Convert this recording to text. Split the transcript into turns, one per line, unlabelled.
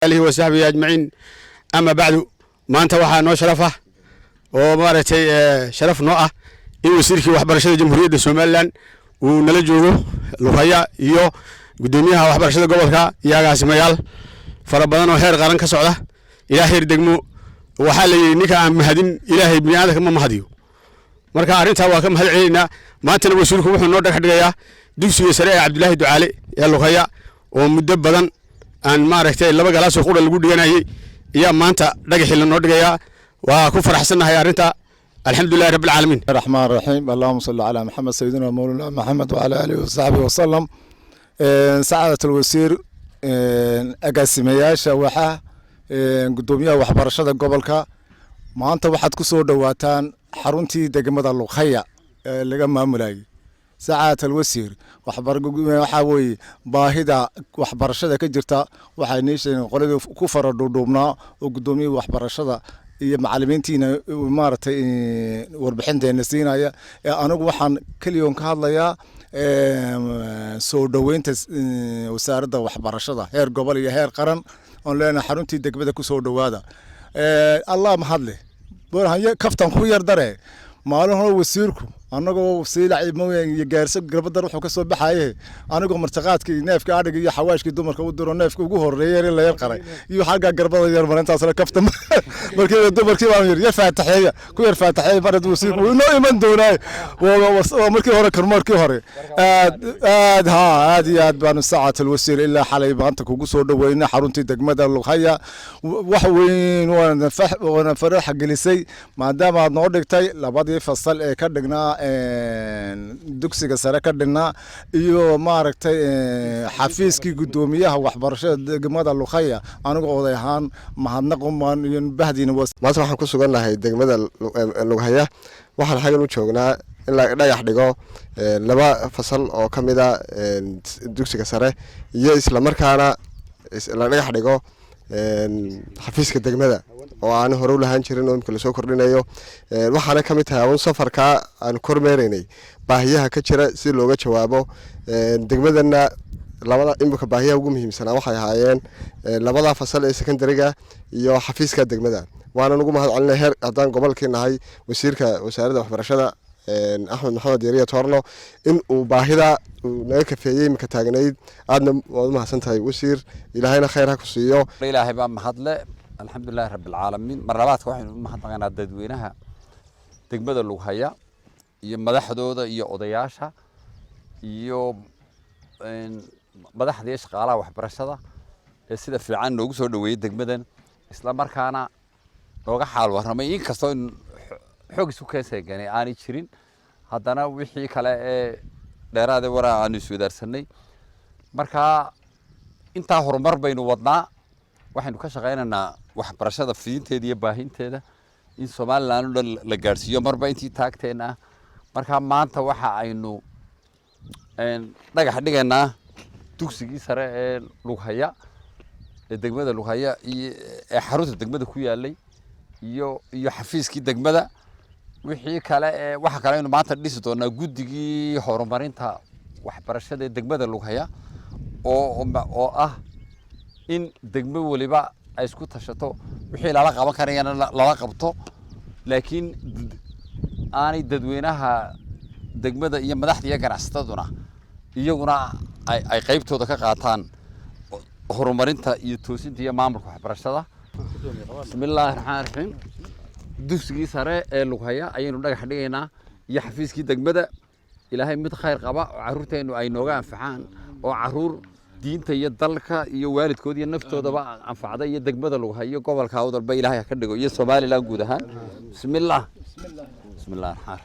آله وصحبه أجمعين، أما بعد، maanta waxaa noo sharaf ah oo maaragtay sharaf noo ah in wasiirkii waxbarashada Jamhuuriyadda Somaliland uu nala joogo Lughaya iyo guddoomiyaha waxbarashada gobolka iyo agaasimayaal fara badan oo heer qaran ka socda ilaa heer degmo. Waxaa la yidhi, ninka aan mahadin Ilaahay bini aadamka ma mahadiyo. Marka arrintaa waa ka mahad celinaynaa. Maantana wasiirku wuxuu noo dhagax dhigayaa dugsiga sare ee Cabdilaahi Ducaale ee Lughaya, oo muddo badan aan maaragtay laba galaasoo qura lagu dhiganayay ayaa maanta dhagaxii lanoo dhigayaa. Waa ku faraxsannahay arrinta. Alxamdulilahi rabbi alcaalamiin.
الرحمن الرحيم، اللهم صل على محمد، سيدنا مولانا محمد وعلى آله وصحبه وسلم. سعادة الوزير، agaasimayaasha waxa, gudoomiyaha waxbarashada gobolka, maanta waxaad ku soo dhowaataan xaruntii degmada Lughaya ee laga maamulayay. Sacaadat alwasiir, waxaa weeye baahida waxbarashada ka jirta waxay nii sheegeen qoladii ku fara dhuudhuubnaa oo gudoomiyihii waxbarashada iyo macalimiintiina maaragtay warbixinteena siinaya. Anigu waxaan keliyoon ka hadlayaa soo dhoweynta wasaaradda waxbarashada heer gobol iyo heer qaran oon leenahay xaruntii degmada ku soo dhowaada. Allah mahadle. Burhanye, kaftan ku yar dare. Maalin hore wasiirku annagoo Siilac iyo Gaarso garbadar wuxuu ka soo baxaye, anigoo martiqaadkii neefka adhiga iyo xawaashkii dumarka u diro, neefka ugu horeeyay in la yar qaray iyo xaggaa garbada yar marintaasna kaftan. Markii dumarkii baan yiri, yar faataxeeya, ku yar faataxeeya, mar hadduu wasiirku wuu inoo iman doonaaye. Waa markii hore, kormoorkii hore. Aad aad ha aad iyo aad baanu, sacaadat alwasiir, ilaa xalay maanta kugu soo dhoweynay xaruntii degmada Lughaya. Wax weyn waana faraxa gelisay maadaama aad noo dhigtay labadii fasal ee ka dhignaa dugsiga sare ka dhignaa iyo maaragtay xafiiskii guddoomiyaha waxbarashada degmada Lughaya. Anigu oday ahaan mahadnaq umaan iyo bahdiina.
Maanta waxaan ku sugannahay degmada Lughaya. Waxaan xagan u joognaa in la dhagax dhigo laba fasal oo ka mid a dugsiga sare iyo islamarkaana la dhagax dhigo xafiiska degmada oo aan hore u lahaan jirin oo imika lasoo kordhinayo. Waxaana ka mid tahay un safarkaa aan kormeeraynay baahiyaha ka jira si looga jawaabo degmadana. Labada imika baahiyaha ugu muhiimsanaa waxay ahaayeen labada fasal ee secondary-ga iyo xafiiska degmada. Waanan ugu mahad celinay heer haddaan gobolkii nahay wasiirka wasaaradda waxbarashada Axmed Maxamed Yariya Toorno in uu baahida uu naga kafeeyey imika taagnayd. Aadna waad u mahadsan tahay, wasiir. Ilaahayna khayr ha ku siiyo.
Ilaahay baa mahadle, alxamdulilahi rabbi alcaalamiin. Mar labaadka waxaynu u mahadnaqaynaa dadweynaha degmada Lughaya iyo madaxdooda iyo odayaasha iyo madaxda iyo shaqaalaha waxbarashada ee sida fiican noogu soo dhaweeyey degmadan, isla markaana nooga xaal warramay. Inkastoo in xoog isu keenseeganay aanay jirin, haddana wixii kale ee dheeraade waraa aanu iswadaarsanay. Marka intaa horumar baynu wadnaa. Waxaynu ka shaqaynaynaa waxbarashada fidinteeda iyo baahinteeda in Somaliland o dhan la gaadhsiiyo marba intii taagteena ah. Marka maanta waxa aynu dhagax dhigaynaa dugsigii sare ee Lughaya ee degmada Lughaya iyo ee xarunta degmada ku yaalay iyo xafiiskii degmada. Wixii kale ee waxa kale aynu maanta dhisi doonaa guddigii horumarinta waxbarashada ee degmada Lughaya, oo ah in degmo waliba ay isku tashato, wixii lala qaban karayana lala qabto, laakiin aanay dadweynaha degmada iyo madaxda iyo ganacsataduna iyaguna ay qaybtooda ka qaataan horumarinta iyo toosinta iyo maamulka waxbarashada. Bismi illaahi raxmaan raxiim. Dugsigii sare ee Lughaya ayaynu dhagax dhigaynaa iyo xafiiskii degmada. Ilaahay mid khayr qaba oo carruurteennu ay nooga anfacaan, oo carruur diinta iyo dalka iyo waalidkooda iyo naftoodaba anfacda iyo degmada Lughayo, gobolka Awdalba, Ilaahay ha ka dhigo, iyo Somaliland guud ahaan. Bismillaah, bismillahi raxmaan.